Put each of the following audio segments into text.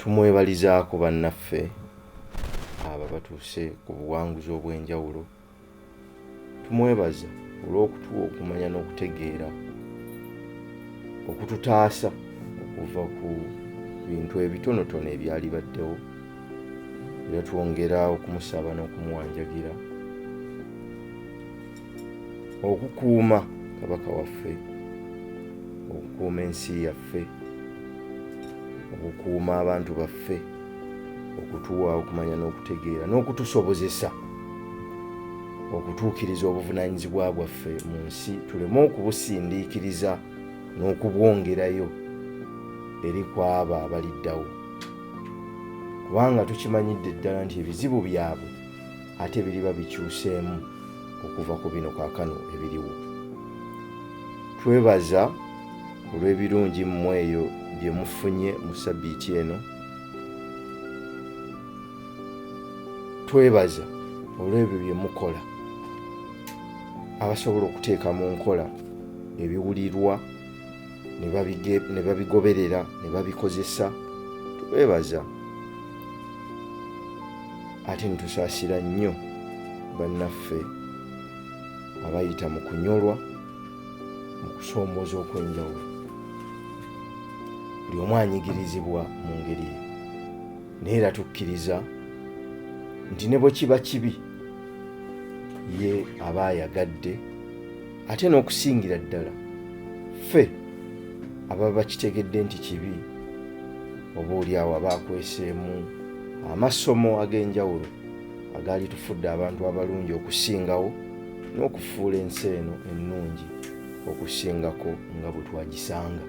Tumwebalizaako bannaffe abo abatuuse ku buwanguzi obw'enjawulo. Tumwebaza olw'okutuwa okumanya n'okutegeera okututaasa okuva ku bintu ebitonotono ebyalibaddewo. Era twongera okumusaba n'okumuwanjagira okukuuma Kabaka waffe, okukuuma ensi yaffe, okukuuma abantu baffe, okutuwa okumanya n'okutegeera n'okutusobozesa okutuukiriza obuvunaanyizibwa bwaffe mu nsi tuleme okubusindiikiriza n'okubwongerayo eri ku abo abaliddawo, kubanga tukimanyidde ddala nti ebizibu byabwe ate biriba bikyuseemu okuva ku bino kaakano ebiriwo. Twebaza olw'ebirungi mmwe eyo bye mufunye mu ssabbiiti eno. Twebaza olw'ebyo bye mukola abasobola okuteeka mu nkola ebiwulirwa ne babigoberera ne babikozesa. Twebaza ate ne tusaasira nnyo bannaffe abayita mu kunyolwa, mu kusoomooza okw'enjawulo. Buli omu anyigirizibwa mu ngeri ye, naye era tukkiriza nti ne bwe kiba kibi ye aba ayagadde, ate n'okusingira ddala ffe ababa bakitegedde nti kibi, oba oli awo aba akweseemu amasomo ag'enjawulo agaali tufudde abantu abalungi okusingawo n'okufuula ensi eno ennungi okusingako nga bwe twagisanga.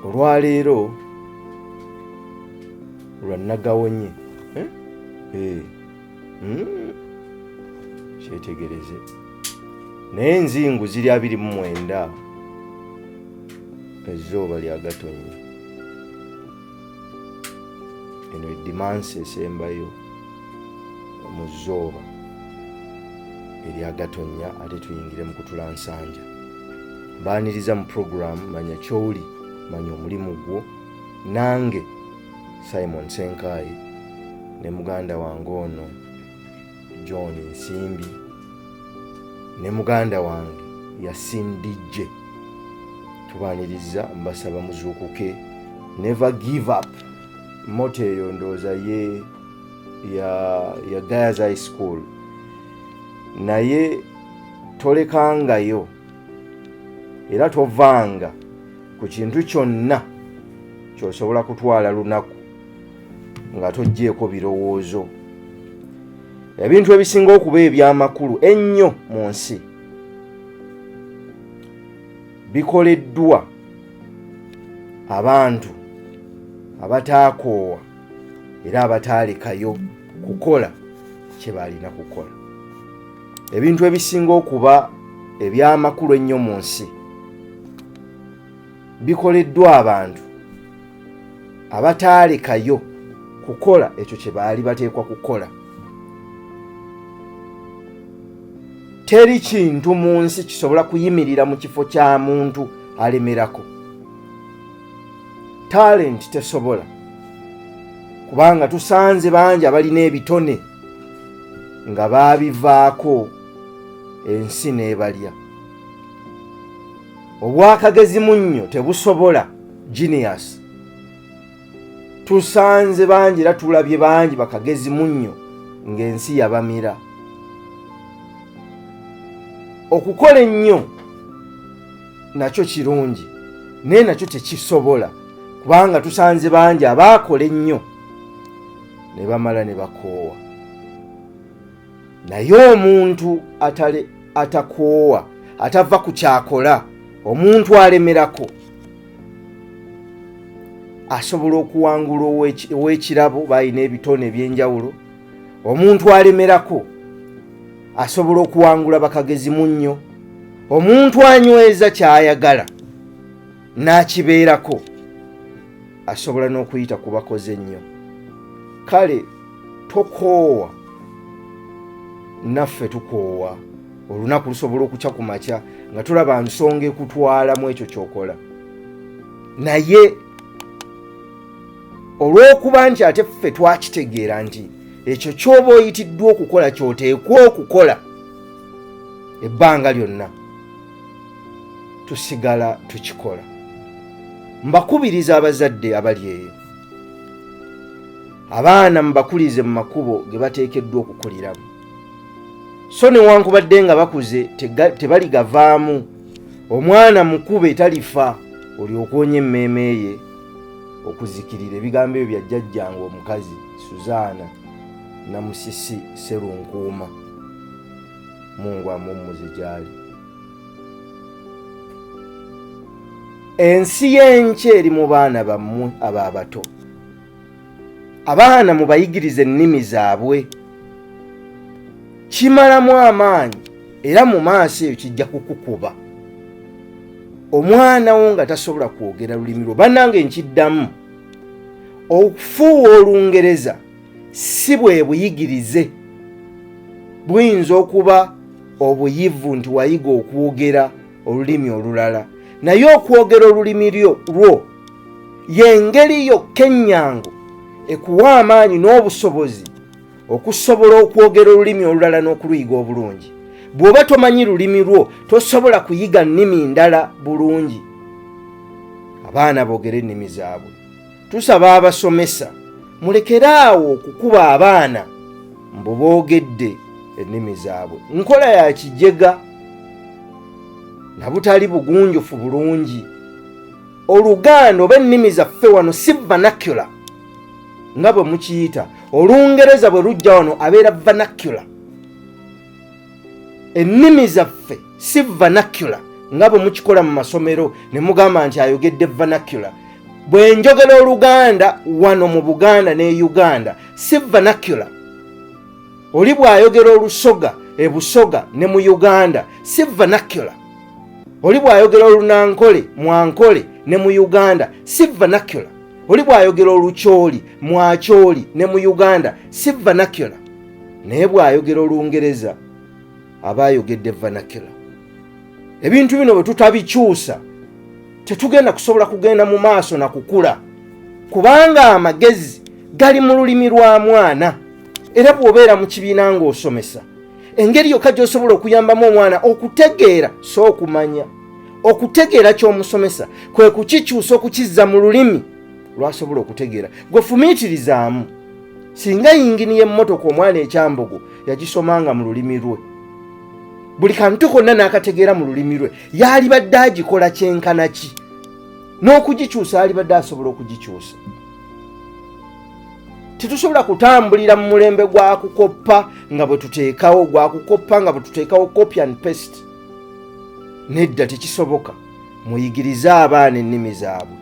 Olwaleero lwa Nagawonye, eh? Eh. Kyetegereze, naye enzingu ziri 29, ezzooba lyagatonnya. Eno edimansi esembayo mu zzooba eryagatonnya, ate tuyingire mu kutula nsanja. Mbaaniriza mu puroguramu Manya Kyoli, Manya Omulimu Gwo, nange Simon Ssenkaayi ne muganda wange ono John Nsimbi ne muganda wange Yasin DJ. Tubaaniriza, mbasaba muzuukuke, never give up. Motto eyo ndowooza ye ya Gayaza High School, naye tolekangayo era tovanga ku kintu kyonna ky'osobola kutwala lunaku nga toggyeeko birowoozo. Ebintu ebisinga okuba eby'amakulu ennyo mu nsi bikoleddwa abantu abataakoowa era abataalekayo kukola kye baalina kukola. Ebintu ebisinga okuba eby'amakulu ennyo mu nsi bikoleddwa abantu abataalekayo kukola ekyo kye baali bateekwa kukola. Teri kintu mu nsi kisobola kuyimirira mu kifo kya muntu alemerako. Talenti tesobola, kubanga tusanze bangi abalina ebitone nga baabivaako ensi n'ebalya. Obwakagezi munnyo tebusobola, genius. Tusanze bangi era tulabye bangi bakagezi munnyo ng'ensi yabamira. Okukola ennyo nakyo kirungi, naye nakyo tekisobola, kubanga tusanze bangi abaakola ennyo ne bamala ne bakoowa. Naye omuntu atakoowa, atava ku kyakola, omuntu alemerako, asobola okuwangula ow'ekirabo, balina ebitone eby'enjawulo. Omuntu alemerako asobola okuwangula bakagezi munnyo. Omuntu anyweza ky'ayagala n'akibeerako asobola n'okuyita ku bakoze ennyo. Kale tokoowa, naffe tukoowa. Olunaku lusobola okukya ku makya nga tulaba nsonga ekutwala mu ekyo ky'okola. Naye olw'okuba nti ate ffe twakitegeera nti ekyo ky'oba oyitiddwa okukola ky'oteekwa okukola ebbanga lyonna, tusigala tukikola. Mbakubiriza abazadde abali eyo, abaana mubakulize mu makubo ge bateekeddwa okukuliramu, so newankubadde nga bakuze tebaligavaamu. Omwana mukube talifa, olyoke onye emmeeme ye okuzikirira. Ebigambo ebyo bya jjajjange omukazi Suzaana Namusisi Sserunkuuma, Mungu amuwummuze gy'ali. Ensi y'enkya eri mu baana bammwe abo abato. Abaana mubayigirize ennimi zaabwe, kimalamu amaanyi era mu maaso eyo kijja kukukuba. Omwana wo nga tasobola kwogera lulimi lwo, bannange nkiddamu, okufuuwa Olungereza si bwe buyigirize. Buyinza okuba obuyivu nti wayiga okwogera olulimi olulala, naye okwogera olulimi lwo y'engeri yokka ennyangu ekuwa amaanyi n'obusobozi okusobola okwogera olulimi olulala n'okuluyiga obulungi. Bw'oba tomanyi lulimi lwo, tosobola kuyiga nnimi ndala bulungi. Abaana boogere ennimi zaabwe. Tusaba abasomesa mulekere awo okukuba abaana mbu boogedde ennimi zaabwe. Nkola ya kijega na butali bugunjufu bulungi. Oluganda oba ennimi zaffe wano si vernacular nga bwe mukiyita. Olungereza bwe lujja wano abeera vernacular. Ennimi zaffe si vernacular nga bwe mukikola mu masomero ne mugamba nti ayogedde vernacular. Bwe njogera Oluganda wano mu Buganda ne Uganda si vernacular. Oli bw'ayogera Olusoga e Busoga ne mu Uganda si vernacular. Oli bw'ayogera Olunankole Mwankole ne mu Uganda si vernacular. Oli bw'ayogera Olukyoli Mwakyoli ne mu Uganda si vernacular. Naye bw'ayogera Olungereza aba ayogedde vernacular. Ebintu bino bwe tutabikyusa tetugenda kusobola kugenda mu maaso na kukula, kubanga amagezi gali mu lulimi lwa mwana. Era bw'obeera mu kibiina ng'osomesa, engeri yokka gy'osobola okuyambamu omwana okutegeera, so okumanya okutegeera ky'omusomesa kwe kukikyusa okukizza mu lulimi lw'asobola okutegeera. Gwe fumiitirizaamu, singa yingini y'emmotoka omwana ekyambogo yagisomanga mu lulimi lwe, buli kantu konna n'akategeera mu lulimi lwe, yaalibadde agikola kyenkana ki? N'okugikyusa yaalibadde asobola okugikyusa. Tetusobola kutambulira mu mulembe gwa kukoppa nga bwe tuteekawo gwa kukoppa nga bwe tuteekawo copy and paste. Nedda, tekisoboka. Muyigirize abaana ennimi zaabwe.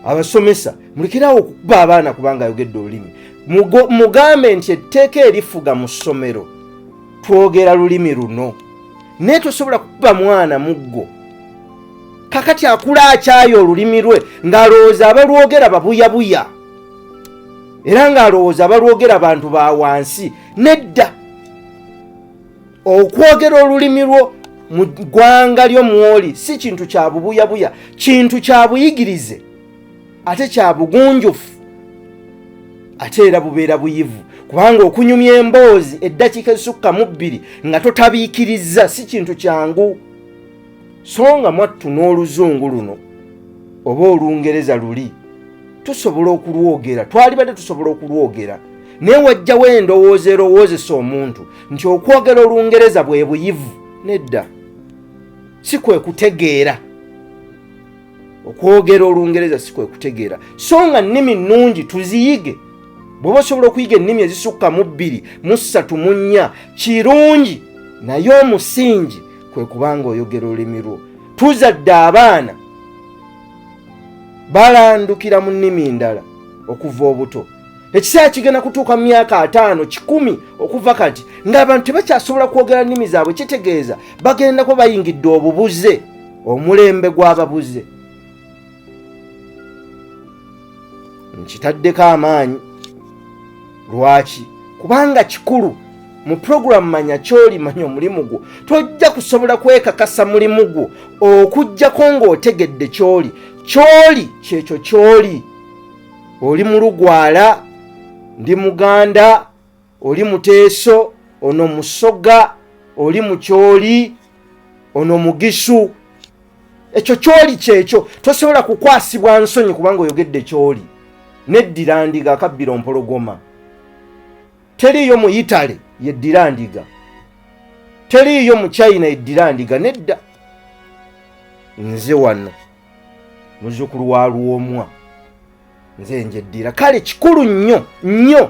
Abasomesa mulekerawo okukuba abaana kubanga ayogedde olulimi. Mugambe nti etteeka erifuga mu ssomero twogera lulimi luno, naye tosobola kukuba mwana muggo. Kakati akula akyaye olulimi lwe ng'alowooza abalwogera babuyabuya, era ng'alowooza abalwogera bantu ba wansi. Nedda, okwogera olulimi lwo mu ggwanga lyo mwoli si kintu kya bubuyabuya, kintu kya buyigirize ate kya bugunjufu, ate era bubeera buyivu, kubanga okunyumya emboozi eddakiika ezisukka mu bbiri nga totabiikirizza si kintu kyangu. So nga mwattu n'oluzungu luno oba olungereza luli tusobola okulwogera, twalibadde tusobola okulwogera, naye wajjawo endowooza erowoozesa omuntu nti okwogera olungereza bwe buyivu. Nedda, si kwe kutegeera. Okwogera olungereza si kwe kutegeera. So nga nnimi nnungi, tuziyige. Bw'oba osobola okuyiga ennimi ezisukka mu 2, mu 3, mu 4, kirungi, naye omusingi kwe kubanga oyogera olulimi lwo. Tuzadde abaana balandukira mu nnimi ndala okuva obuto. Ekiseera kigenda kutuuka mu myaka 50, 100 okuva kati, ng'abantu tebakyasobola kwogera nnimi zaabwe. Kitegeeza bagenda kuba bayingidde obubuze, omulembe gw'ababuze. Nkitaddeko amaanyi. Lwaki? Kubanga kikulu. Mu puroguramu Manya Kyoli Manya Omulimu Gwo, tojja kusobola kwekakasa mulimu gwo okuggyako ng'otegedde kyoli. Kyoli kyekyo kyoli. Oli Mulugwala, ndi Muganda, oli Muteeso, ono Musoga, oli Mukyoli, ono Mugisu. Ekyo kyoli kyekyo. Tosobola kukwasibwa nsonyi kubanga oyogedde kyoli. Neddira ndiga akabbiro mpologoma. Teriiyo mu Italy yeddira ndiga, teriiyo mu China yeddira ndiga. Nedda, nze wano muzukulu wa Lwomwa, nze njeddira. Kale kikulu nnyo nnyo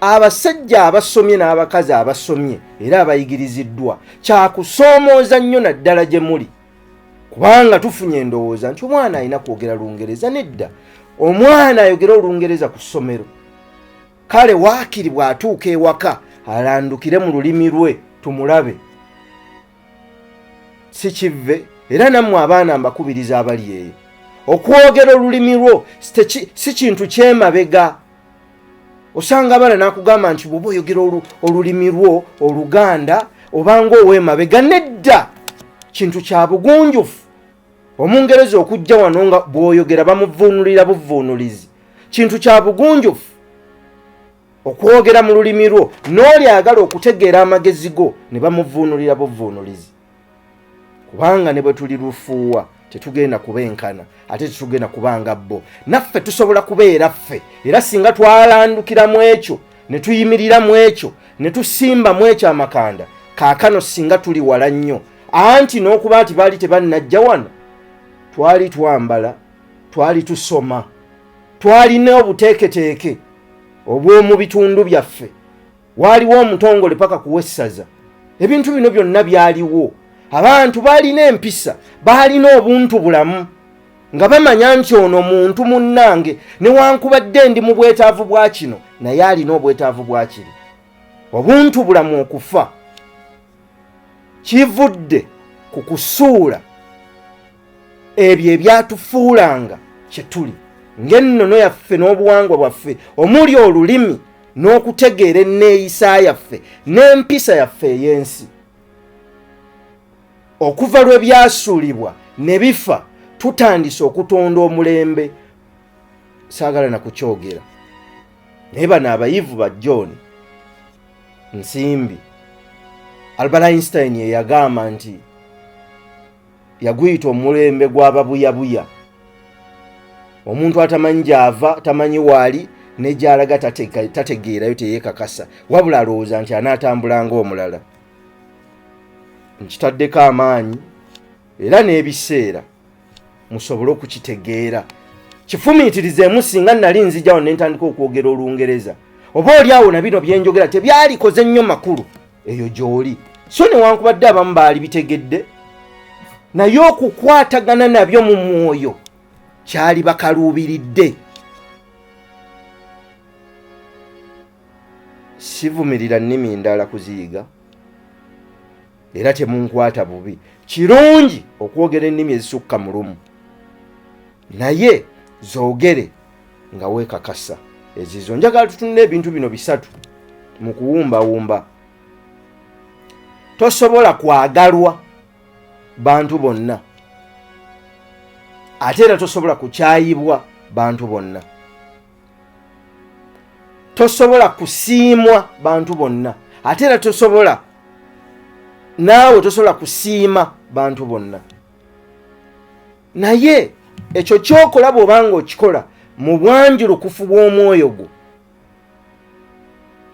abasajja abasomye n'abakazi abasomye era abayigiriziddwa, kyakusoomooza nnyo naddala gye muli, kubanga tufunye endowooza nti omwana alina kwogera Lungereza. Nedda, omwana ayogera Olungereza ku ssomero, kale waakiri bw'atuuka ewaka alandukire mu lulimi lwe tumulabe, si kivve. Era nammwe abaana mbakubiriza abali eyo, okwogera olulimi lwo si kintu kyemabega. Osanga abaana n'akugamba nti bw'oba oyogera olulimi lwo Oluganda obanga ow'emabega. Nedda, kintu kya bugunjufu. Omungereza okujja wano nga bw'oyogera bamuvuunulira buvuunulizi. Kintu kya bugunjufu okwogera mu lulimi lwo, n'oli ayagala okutegeera amagezi go ne bamuvuunulira buvuunulizi, kubanga ne bwe tuli lufuuwa tetugenda kubenkana, ate tetugenda kubanga bo. Naffe tusobola kubeera ffe, era singa twalandukira mu ekyo ne tuyimirira mu ekyo ne tusimba mu ekyo amakanda, kaakano singa tuli wala nnyo. Anti n'okuba nti baali tebannajja wano, twali twambala, twali tusoma, twalina obuteeketeeke obw'omu bitundu byaffe, waaliwo omutongole paka kuwessaza. Ebintu bino byonna byaliwo. Abantu baalina empisa, baalina obuntu bulamu, nga bamanya nti ono muntu munnange, newankubadde ndi mu bwetaavu bwa kino, naye alina obwetaavu bwa kiri. Obuntu bulamu okufa kivudde ku kusuula ebyo ebyatufuulanga kye tuli, ng'ennono yaffe n'obuwangwa bwaffe omuli olulimi n'okutegeera enneeyisa yaffe n'empisa yaffe ey'ensi. Okuva lwe byasuulibwa ne bifa, tutandise okutonda omulembe. Saagala na kukyogera, naye bano abayivu ba John Nsimbi, Albert Einstein yeyagamba nti yaguyita omulembe gw'ababuyabuya, omuntu atamanyi gy'ava, tamanyi waali ne gy'alaga, tategeerayo, teyeekakasa, wabula alowooza nti anaatambula ng'omulala. Nkitaddeko amaanyi era n'ebiseera musobole okukitegeera. Kifumiitirizeemu, singa nali nzijawo ne ntandika okwogera Olungereza, oba oli awo na bino byenjogera tebyalikoze nnyo makulu eyo gy'oli. So newankubadde abamu baali bitegedde, naye okukwatagana nabyo mu mwoyo kyali bakaluubiridde. Sivumirira nnimi ndala kuziyiga, era temunkwata bubi. Kirungi okwogera ennimi ezisukka mu lumu, naye zoogere nga weekakasa ezizo. Njagala tutunule ebintu bino bisatu mu kuwumbawumba. Tosobola kwagalwa bantu bonna, ate era tosobola kukyayibwa bantu bonna. Tosobola kusiimwa bantu bonna, ate era tosobola naawe tosobola kusiima bantu bonna. Naye ekyo kyokola bw'obanga okikola mu bwanjulukufu bw'omwoyo gwo,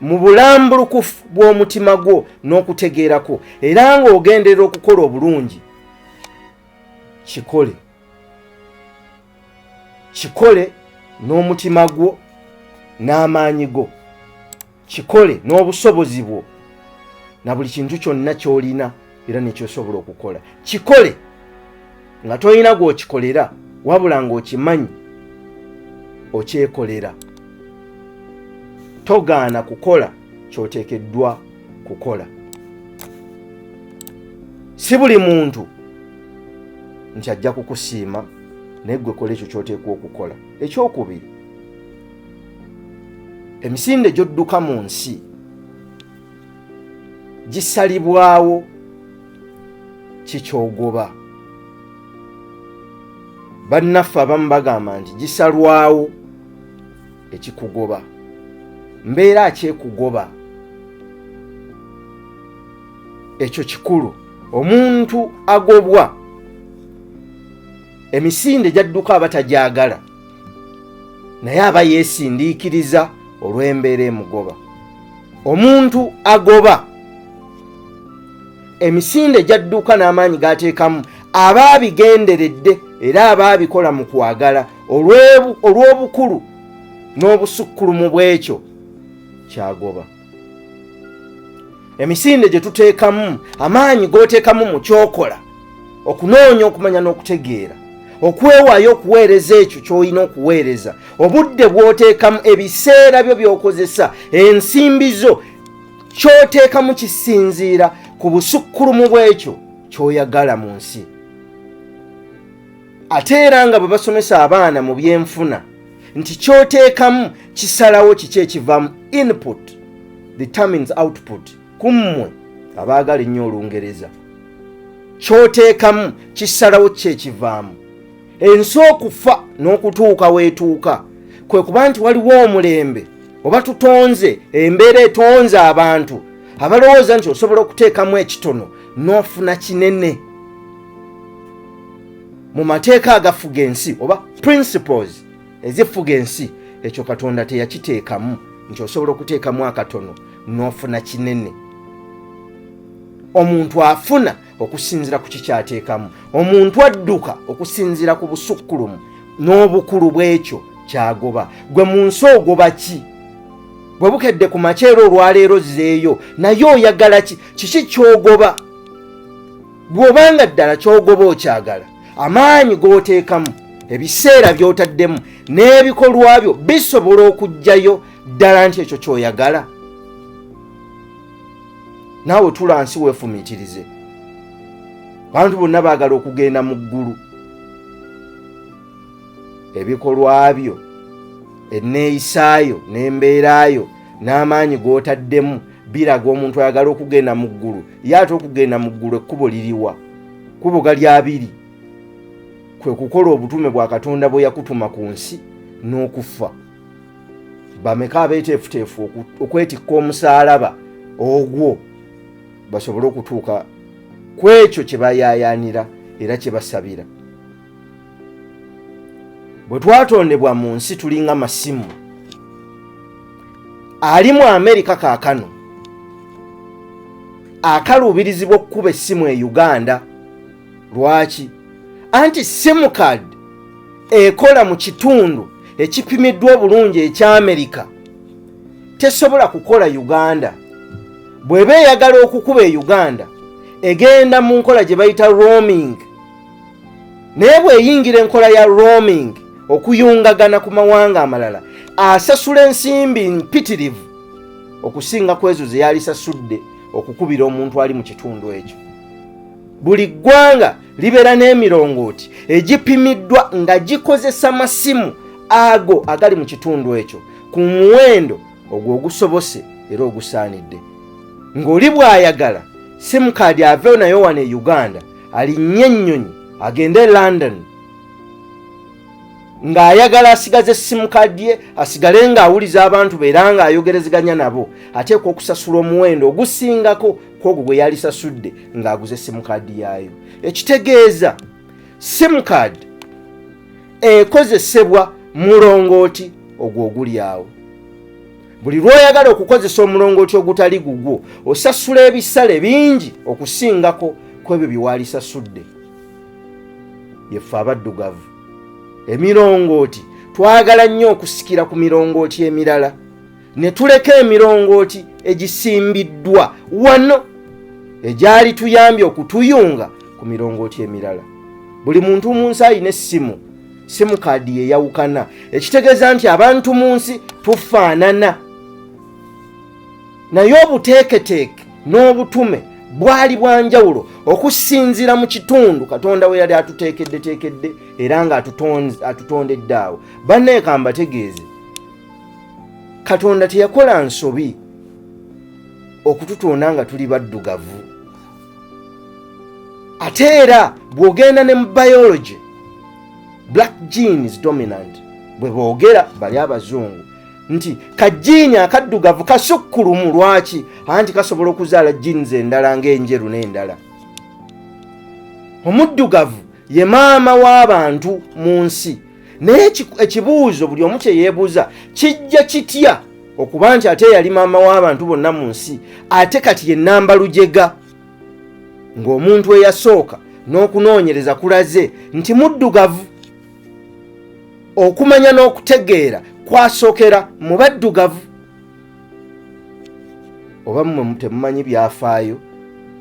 mu bulambulukufu bw'omutima gwo n'okutegeerako, era ng'ogenderera okukola obulungi, kikole. Kikole n'omutima gwo n'amaanyi go, kikole n'obusobozi bwo na buli kintu kyonna ky'olina era nekyosobola okukola. Kikole nga tolina gw'okikolera, wabula ng'okimanyi okyekolera. Togaana kukola kyoteekeddwa kukola. Si buli muntu nti ajja kukusiima, naye gwe kola ekyo kyoteekwa okukola. Ekyokubiri, emisinde gy'odduka mu nsi Gisalibwawo kikyogoba. Bannaffe abamu bagamba nti gisalwawo ekikugoba. Mbeera ki ekugoba? Ekyo kikulu. Omuntu agobwa emisinde gyadduka aba tagyagala, naye aba yeesindiikiriza olw'embeera emugoba. Omuntu agoba emisinde gyadduka n'amaanyi g'ateekamu aba abigenderedde era aba abikola mu kwagala olw'obukulu n'obusukkulumu bw'ekyo kyagoba. Emisinde gye tuteekamu, amaanyi g'oteekamu mu kyokola, okunoonya okumanya n'okutegeera, okwewaayo okuweereza ekyo ky'olina okuweereza, obudde bw'oteekamu, ebiseera byo by'okozesa, ensimbi zo, ky'oteekamu kisinziira ku busukkulumu bw'ekyo ky'oyagala mu nsi. Ate era nga bwe basomesa abaana mu byenfuna nti ky'oteekamu kisalawo kiki ekivaamu, input determines output. Ku mmwe abaagala ennyo Olungereza, ky'oteekamu kisalawo kiki ekivaamu. Ensi okufa n'okutuuka weetuuka kwe kuba nti waliwo omulembe oba tutonze embeera etonze abantu abalowooza nti osobola okuteekamu ekitono n'ofuna kinene. Mu mateeka agafuga ensi oba principles ezifuga ensi, ekyo Katonda teyakiteekamu nti osobola okuteekamu akatono n'ofuna kinene. Omuntu afuna okusinziira ku kikyateekamu. Omuntu adduka okusinziira ku busukkulumu n'obukulu bw'ekyo kyagoba. Gwe mu nsi ogoba ki? Bwe bukedde ku makya era olwaleero zzeeyo, naye oyagala ki? Kiki ky'ogoba? Bw'obanga ddala ky'ogoba okyagala, amaanyi g'oteekamu, ebiseera by'otaddemu n'ebikolwa byo bisobola okuggyayo ddala nti ekyo ky'oyagala. Naawe tula nsi weefumiitirize. Abantu bonna baagala okugenda mu ggulu. Ebikolwa byo, enneeyisaayo n'embeeraayo n'amaanyi g'otaddemu biraga omuntu ayagala okugenda mu ggulu. Ye ate okugenda mu ggulu ekkubo liriwa? Kkubo gali abiri, kwe kukola obutume bwa Katonda bwe yakutuma ku nsi n'okufa. Bameka abeeteefuteefu okwetikka omusaalaba ogwo basobole okutuuka ku ekyo kye bayaayaanira era kye basabira? Bwe twatondebwa mu nsi tulinga masimu. Ali mu Amerika kaakano akaluubirizibwa okukuba essimu e Uganda. Lwaki? Anti simu card ekola mu kitundu ekipimiddwa obulungi ekya Amerika tesobola kukola Uganda. Bw'eba eyagala okukuba e Uganda egenda mu nkola gye bayita roaming, naye bw'eyingira enkola ya roaming okuyungagana ku mawanga amalala asasula ensimbi mpitirivu okusinga ku ezo ze yalisasudde okukubira omuntu ali mu kitundu ekyo. Buli ggwanga libeera n'emirongooti egipimiddwa nga gikozesa masimu ago agali mu kitundu ekyo ku muwendo ogwo ogusobose era ogusaanidde. Ng'oli bw'ayagala simu kaadi aveeyo nayo wano e Uganda, alinnye ennyonyi agende e London, ng'ayagala asigaze simu kaadi ye asigale ng'awuliza abantu be era ng'ayogerezeganya nabo, ateekwa okusasula omuwendo ogusingako kwogwo gwe yalisasudde ng'aguze simu kaadi yaayo. Ekitegeeza simu kaadi ekozesebwa mulongooti ogwo oguli awo. Buli lw'oyagala okukozesa omulongooti ogutali gugwo osasula ebisale bingi okusingako ku ebyo bye waalisasudde. Yeffe abaddugavu emirongooti twagala nnyo okusikira ku mirongooti emirala ne tuleka emirongooti egisimbiddwa wano egyali tuyambye okutuyunga ku mirongooti emirala. Buli muntu mu nsi alina essimu, simu kaadi yeyawukana, ekitegeeza nti abantu mu nsi tufaanana, naye obuteeketeeke n'obutume bwali bwa njawulo okusinziira mu kitundu Katonda we yali atuteekeddeteekedde era nga atutondedde awo. Banneeka mbategeeze, Katonda teyakola nsobi okututonda nga tuli baddugavu. Ate era bw'ogenda ne mu biology, black gene is dominant. Bwe boogera bali abazungu nti kajiini akaddugavu kasukkulumu. Lwaki? Anti kasobola okuzaala genes endala ng'enjeru n'endala. Omuddugavu ye maama w'abantu mu nsi. Naye ekibuuzo buli omu kye yeebuuza, kijja kitya okuba nti ate yali maama w'abantu bonna mu nsi, ate kati ye namba lujega, ng'omuntu eyasooka n'okunoonyereza kulaze nti muddugavu? Okumanya n'okutegeera kwasookera mu baddugavu. Oba mmwe temumanyi byafaayo?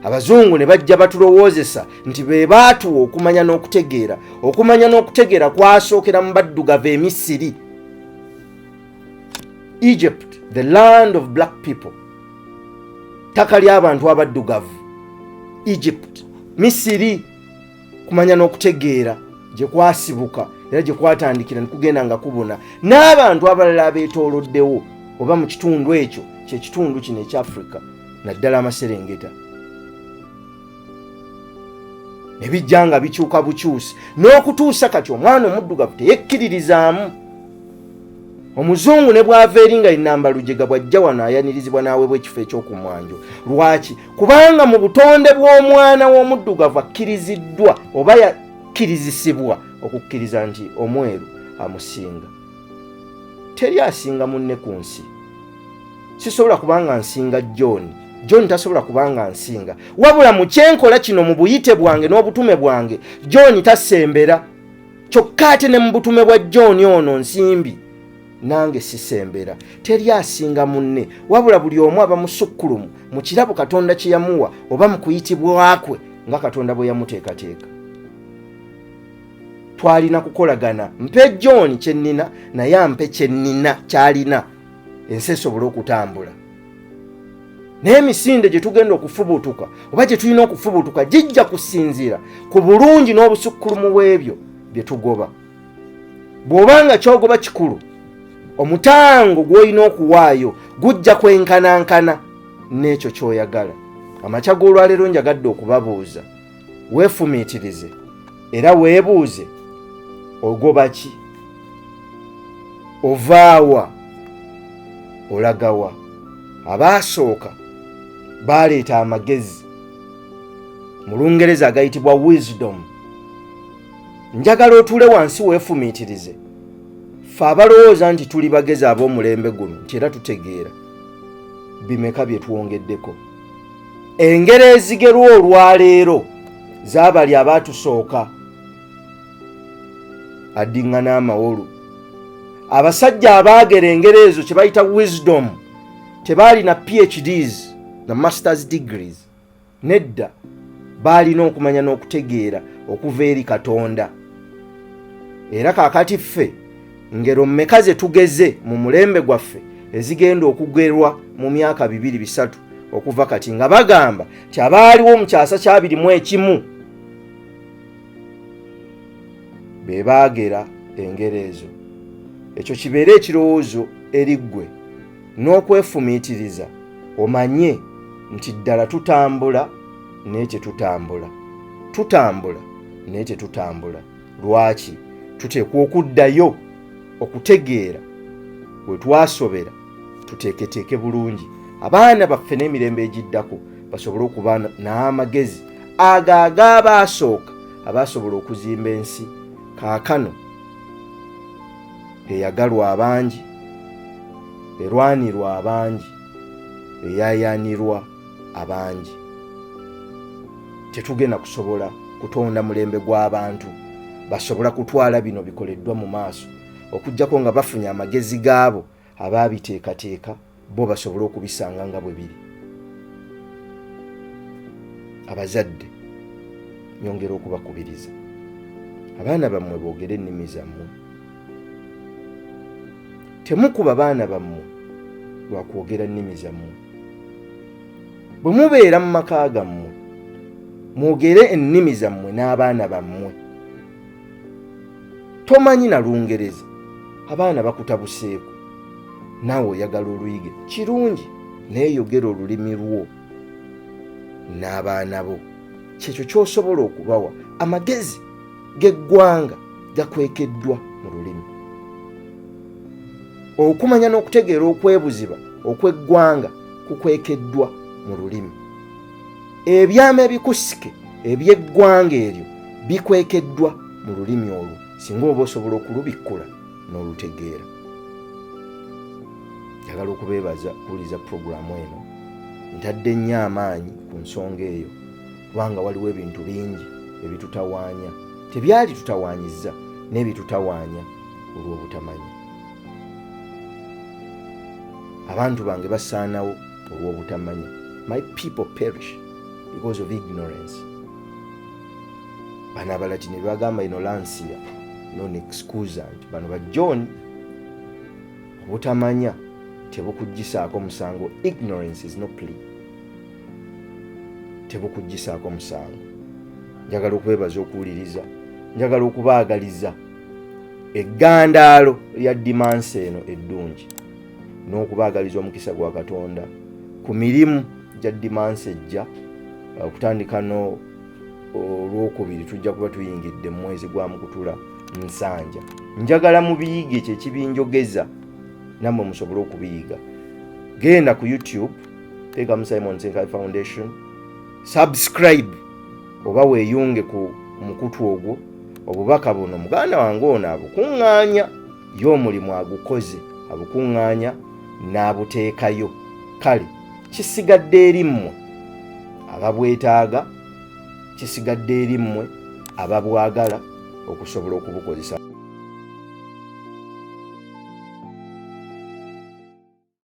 Abazungu ne bajja batulowoozesa nti be baatuwa okumanya n'okutegeera. Okumanya n'okutegeera kwasookera mu baddugavu e Misiri, Egypt, the land of black people, ttaka ly'abantu abaddugavu, Egypt, Misiri. Kumanya n'okutegeera gye kwasibuka era gye kwatandikira ne kugenda nga kubuna n'abantu abalala abeetooloddewo oba mu kitundu ekyo, kyekitundu kino ekya Afrika, naddala amaserengeta, ne bijja nga bikyuka bukyusi n'okutuusa kati omwana omuddugavu teyekkiririzaamu. Omuzungu ne bw'ava eri nga enamba lujega, bw'ajja wano ayanirizibwa n'aweebwa ekifo eky'okumwanjo. Lwaki? Kubanga mu butonde bw'omwana w'omuddugavu akkiriziddwa oba yakkirizisibwa okukkiriza nti omweru amusinga. Teri asinga munne ku nsi. Sisobola kubanga nsinga John, John tasobola kubanga nsinga. Wabula mu kyenkola kino, mu buyite bwange n'obutume bwange, John tasembera. Kyokka ate ne mu butume bwa John ono Nsimbi, nange sisembera. Teri asinga munne, wabula buli omu aba musukkulumu mu kirabo Katonda kye yamuwa oba mu kuyitibwa kwe nga Katonda bwe yamuteekateeka. Twalina kukolagana, mpe John kye nnina, naye ampe kye nnina kyalina, ensi esobole okutambula. Naye emisinde gye tugenda okufubutuka oba gye tulina okufubutuka gijja kusinziira ku bulungi n'obusukkulumu bw'ebyo bye tugoba. Bw'oba nga kyogoba kikulu, omutango gw'olina okuwaayo gujja kwenkanankana n'ekyo ky'oyagala. Amakya g'olwaleero njagadde okubabuuza, weefumiitirize era weebuuze, ogoba ki? Ovaawa? Olagawa? Abaasooka baaleeta amagezi, mu Lungereza agayitibwa wisdom. Njagala otuule wansi weefumiitirize. Ffe abalowooza nti tuli bagezi ab'omulembe guno, nti era tutegeera, bimeka bye twongeddeko? Engero ezigerwa olwaleero zaabali abaatusooka addiŋŋana amawolu. Abasajja abaagera engero ezo, kye bayita wisdom, tebaalina PhDs na masters degrees. Nedda, baalina okumanya n'okutegeera okuva eri Katonda. Era kaakati ffe ngero mmeka ze tugeze mu mulembe gwaffe ezigenda okugerwa mu myaka 2, 3 okuva kati, nga bagamba nti abaaliwo mu kyasa kya 21 be baagera engero ezo? Ekyo kibeere ekirowoozo eri ggwe n'okwefumiitiriza, omanye nti ddala tutambula naye tetutambula, tutambula naye tetutambula. Lwaki tuteekwa okuddayo okutegeera we twasobera, tuteeketeeke bulungi abaana baffe n'emirembe egiddako basobole okuba n'amagezi ago ag'abaasooka abaasobola okuzimba ensi kaakano eyagalwa abangi, erwanirwa abangi, eyayanirwa abangi? Tetugenda kusobola kutonda mulembe gw'abantu basobola kutwala bino bikoleddwa mu maaso okugjako nga bafunye amagezi gaabo abaabiteekateeka, bo basobole okubisanga nga bwe biri. Abazadde, nyongera okubakubiriza, abaana bammwe boogere ennimi zammwe. Temukuba baana bammwe lwa kwogera nnimi zammwe. Bwe mubeera mu maka gammwe, mwogere ennimi zammwe n'abaana bammwe. Tomanyi na Lungereza, abaana bakutabuseeko, naawe oyagala oluyige, kirungi. Naye yogera olulimi lwo n'abaana bo, kyekyo ky'osobola okubawa. Amagezi g'eggwanga gakwekeddwa mu lulimi. Okumanya n'okutegeera okwebuziba okw'eggwanga kukwekeddwa mu lulimi. Ebyama ebikusike eby'eggwanga eryo bikwekeddwa mu lulimi olwo, singa oba osobola okulubikkula n'olutegeera. Njagala okubeebaza kuwuliriza puroguramu eno. Ntadde nnyo amaanyi ku nsonga eyo kubanga waliwo ebintu bingi ebitutawaanya, tebyali tutawaanyizza n'ebitutawaanya olw'obutamanya. Abantu bange basaanawo olw'obutamanya. My people perish because of ignorance. Bano Abalatini bagamba ignorantia non excusant. Bano ba John, obutamanya tebukuggisaako musango. Ignorance is no plea. Tebukuggisaako musango. Njagala okubeebaza okuwuliriza, njagala okubaagaliza eggandaalo lya dimansi eno eddungi n'okubaagaliza omukisa gwa Katonda ku mirimu gya dimansi ejja okutandika. No olwokubiri tujja kuba tuyingidde mu mwezi gwa Mukutula Nsanja. Njagala mubiyige, ekyo ekibinjogeza nammwe musobole okubiyiga. Genda ku YouTube, teekamu Simon Ssenkayi Foundation, subscribe oba weeyunge ku mukutu ogwo. Obubaka buno muganda wange ono abukuŋŋaanya, ye omulimu agukoze, abukuŋŋaanya n'abuteekayo. Kale kisigadde eri mmwe ababwetaaga, kisigadde eri mmwe ababwagala okusobola okubukozesa.